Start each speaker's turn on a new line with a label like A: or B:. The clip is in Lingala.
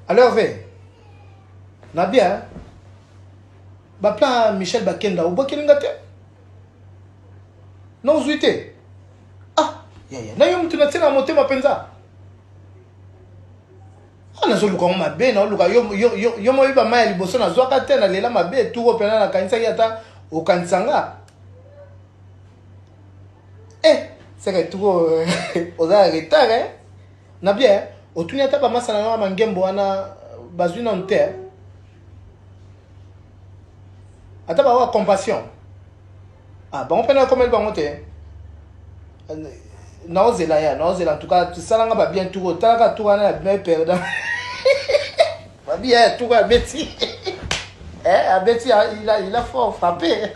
A: Alors ve na bien ba plan Michel Bakenda obwakeli nga te na ozwi te ah yaya na yo moto natie na motema mpenza ah nazoluka yango mabe naoluka yo, yo, yo, yo moyeba mai ya liboso nazwaka te nalela mabe turo mpena nakanisaki ata okanisa nga eh seke turo oza na retard eh? Na bien otuni ata ba masa na nga mangembo wana bazui nanu te eh? Ata ba wa compassion ah bango pena komeli bango te naozela ya naozela en tout cas salanga ba bien tour otalaka tour wana ya bien perdant ba bien tour abeti eh abeti il a fort frappé.